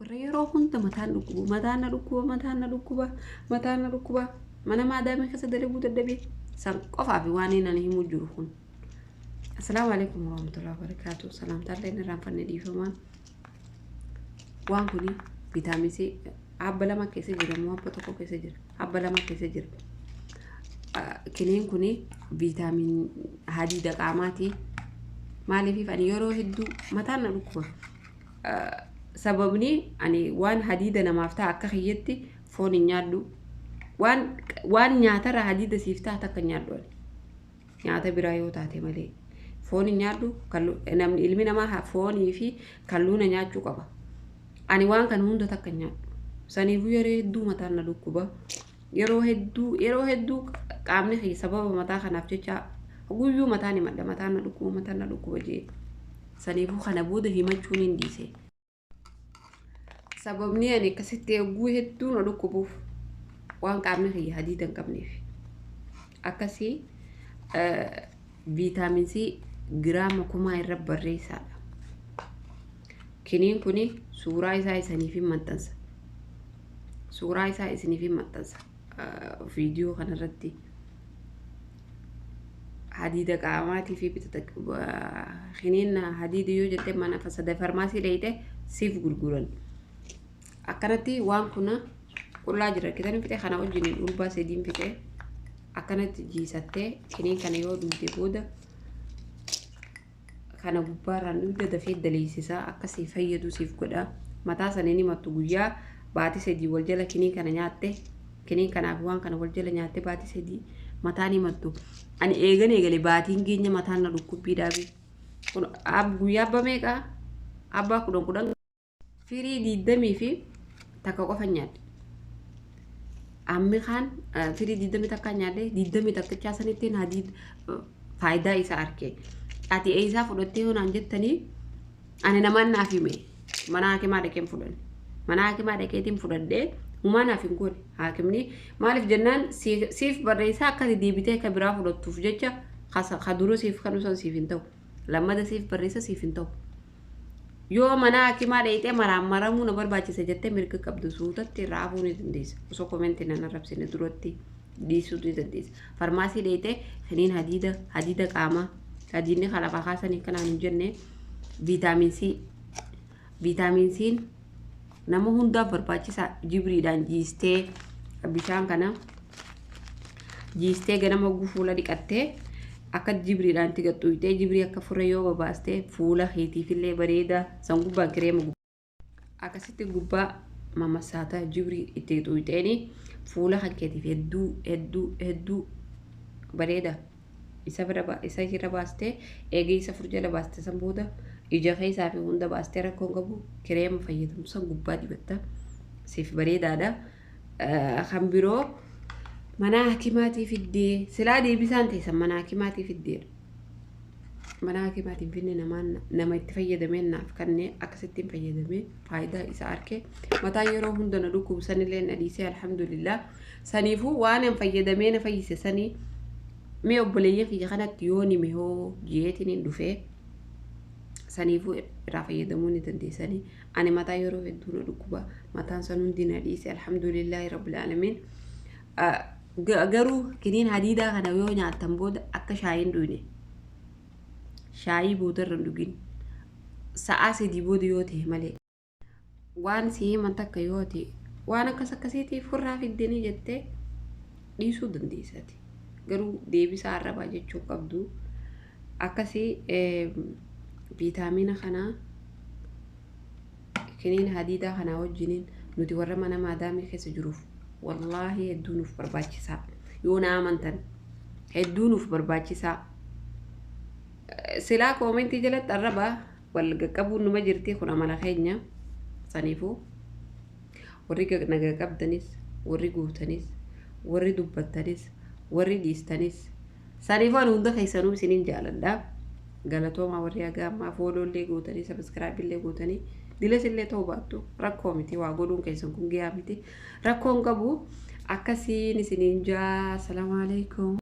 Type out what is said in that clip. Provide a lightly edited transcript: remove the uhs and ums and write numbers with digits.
Warra yeroo hunda mataan dhukkubu, mataan na dhukkuba, mataan na dhukkuba, mataan na dhukkuba. Mana maadaamii keessa dalaguu dadhabee san qofaaf waan inni ani himuu jiru kun. Assalaamu alaikum warahmatullahi wabarakatuh. Salaamtaallee inni irraanfanne dhiifamaa. Waan kuni viitaamin C abba lama keessa jira moo abba tokko keessa jira? Abba lama keessa jira. Kineen kuni viitaamin hadiida qaamaati. Maaliif ani yeroo hedduu mataan na dhukkuba. Sababni ani waan hadiida namaaf ta'a akka kiyyatti foon hin nyaadhu. Waan nyaatarraa hadiida siif ta'a takka hin nyaadhu ani. Nyaata biraa yoo taate malee. Foon hin nyaadhu namni ilmi namaa foonii fi kalluuna nyaachuu qaba. Ani waan kana hunda takka hin nyaadhu. Saniifuu yeroo hedduu mataan na dhukkuba. Yeroo hedduu qaamni kiyya sababa mataa kanaaf jecha guyyuu mataan himadha, mataan na dhukkuba, mataan na dhukkuba jee. Saniifuu kana booda himachuun hin dhiise. Sababni ani akkasitti eeguu hedduu na dhukkubuuf waan qaamni kiyya hadiida hin qabneef. Akkasii viitaamin C giraama 1000 irra barreessaadha. Kiniin kuni suuraa isaa isaniif hin maxxansa. Suuraa isaa isiniif hin maxxansa. Viidiyoo kanarratti hadiida qaamaatii fi bitata kiniin hadiida yoo jette mana fasada farmaasii dheeyte siif gurguran. Akkanatti waan kuna qullaa jira kitanii fixe kana wajjin ulbaa sediin fixe akkanatti jiisattee kiniin kana yoo dhugde booda kana gubbaarraan dhugde dafee daleessisaa akkasii fayyadu siif godha. Mataa saniin himattu guyyaa baatii 3 wal jala kiniin kana nyaatte, kiniin kanaaf waan kana wal jala nyaatte baatii 3 mataan himattu. Ani eegan eegale baatiin geenya mataan na dhukkubbii dhaabe. Kun guyyaa abbaa meeqaa? Abbaa 10 10 firii 21 qofa nyaadhe. Ammi kaan firii 21 nyaadhe, 21 sanittiin hadii faayidaa isaa arge. Ati eessaa fudhattee yoo naan jettanii, ani namaan naaf hime, mana hakimaa dhaqeen fudhanne. Mana hakimaa dhaqeetiin fudhadhee humaa naaf hin goone. Haakimni maaliif jennaan siif barreessaa akka ati deebitee akka biraa fudhattuuf jecha ka dura siif kanu san siif hin ta'u. Lammata siif barreessa siif hin ta'u. Yoo mana hakimaa dhaqxee maraammaramuu na barbaachisa jettee mirga qabdu, suutatti irraa hafuu ni dandeessa. Osoo commentii nan arrabsine duratti dhiisuu ni dandeessa. Farmaasii dhaqxee kiniin hadiida qaamaa, hadiidni kan lafaa kaasanii kanaan hin jenne, viitaamin C. Viitaamin C'n nama hundaaf barbaachisaa. Jibriidhaan jiistee, bishaan kana jiistee, ganama hogguu fuula dhiqattee akka jibriidhaan itti gaxxuuytee jibrii akka furee yoo babaastee fuula keetiifillee bareeda. San gubbaan kireema akkasitti gubbaa mamassaata jibrii itti xuuyxeeni fuula kan keetiif hedduu hedduu hedduu bareeda. Isa bira isa irra baastee, eegee isa fur jala baaste, san booda ija keessaa fi hunda baastee rakkoon qabu kireema fayyadamtu san gubbaa dibatta, siif bareedaadha. Kan biroo mana hakimaatii fiddee silaa deebisaan teessan mana hakimaatii fiddeedha. Mana hakimaatiin finne, namaan nama itti fayyadameen naaf kannee akkasittiin fayyadamee faayidaa isa arke. Mataa yeroo hunda na dhukkubu sanillee na dhiisee, alhamdulillah. Saniifuu waan an fayyadamee na fayyise sanii mee obboleeyyan kiyya kanatti yoo nime hoo ji'eetiin hin dhufee, saniifuu irraa fayyadamuu ni dandeessanii. Ani mataa yeroo hedduu na dhukkuba, mataan san hundi na dhiise, alhamdulillaahi rabbil aalamiin. Garuu kiniin hadiidaa kana yoo nyaattan booda akka shaayiin dhuyne, shaayii boodarra hin dhugin, sa'aa 3 booda yoo ta'e malee. Waan si himan takka yoo ta'e waan akkas akkasiitiif furraa fiddanii jettee dhiisuu dandeessati. Garuu deebisaa arrabaa jechuu qabdu. Akkasii viitaamina kanaa kiniin hadiidaa kanaa wajjiniin nuti warra mana maadaamii keessa jiruuf wallaahi hedduu nuuf barbaachisaa. Yoo na amantan hedduu nuuf barbaachisaa. Silaa commentii jalatti arrabaa wal qaqqabuun numa jirti, kun amala keenya. Saniifuu warri naga qabdanis, warri guutanis, warri dubbattanis, warri dhiistanis, saniifuu ani hunda keessanuu isiniin jaaladha. Galatoomaa warri haga ammaa followllee gootanii, subscribellee gootanii, dilas illee ta'uu baattu rakkoo miti, waa godhuun keessan kun gahaa miti, rakkoon qabu. Akkasiin isiniin jaa. Asalaamu alaikum.